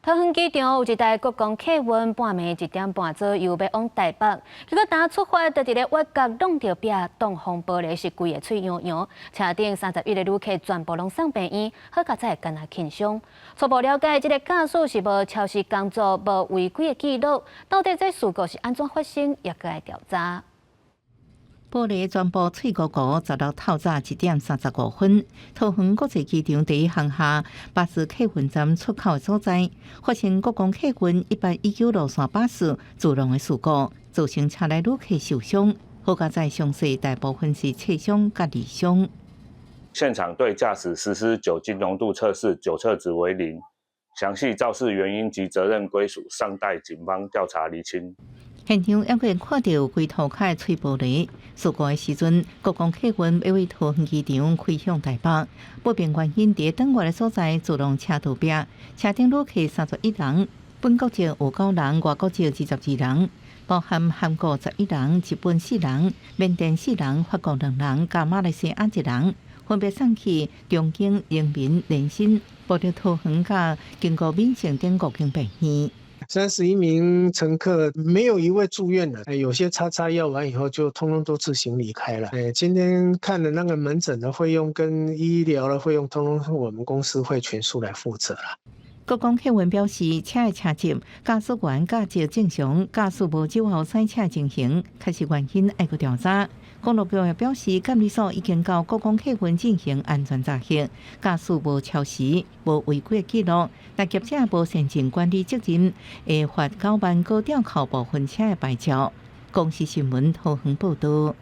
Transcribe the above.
桃園機場有一台國光客運半暝1點半左右欲往台北，結果當出發就佇咧越角挵著壁，擋風玻璃是規个碎揚揚，車頂31個旅客全部攏送病院，好佳哉干焦輕傷。初步了解，這个駕駛是無超時工作、無違規的記錄，到底這事故是按怎發生，猶閣愛調查。玻璃全部碎糊糊，16透早1點35分，桃園國際機場第一航廈巴士客運站出口的所在，發生國光客運119路線巴士自撞的事故，造成車內旅客受傷。好佳哉傷勢大部分是擦傷佮裂傷。現場對駕駛實施酒精濃度測試，酒測值為零。詳細肇事原因及責任歸屬尚待警方調查釐清。現場猶閣看著規塗跤的碎玻璃。事故的時陣，國光客運欲對桃園機場開向台北，不明原因佇轉彎的所在自撞車道壁，車頂旅客31人，本國籍有九人，外國籍22人，包含韓國11人、日本四人、緬甸四人、法國兩人，佮馬來西亞一人，分別送去中興、榮民、聯新、部立桃園佮經國敏盛等五間病院。 31名乘客沒有一位住院的，有些擦擦藥完以後就通通都自行離開了。今天看的那個門診的費用跟醫療的費用，通通是我們公司會全數來負責啦。國光客運表示，車的車籍、駕駛員駕照正常，駕駛無酒後駛車情形，確實原因愛閣調查。公路局也表示，監理所已經到國光客運進行安全查核，駕駛無超時、無違規記錄，但業者無善盡管理責任，會罰9萬閣吊扣部分車的牌照。公視新聞桃園報道。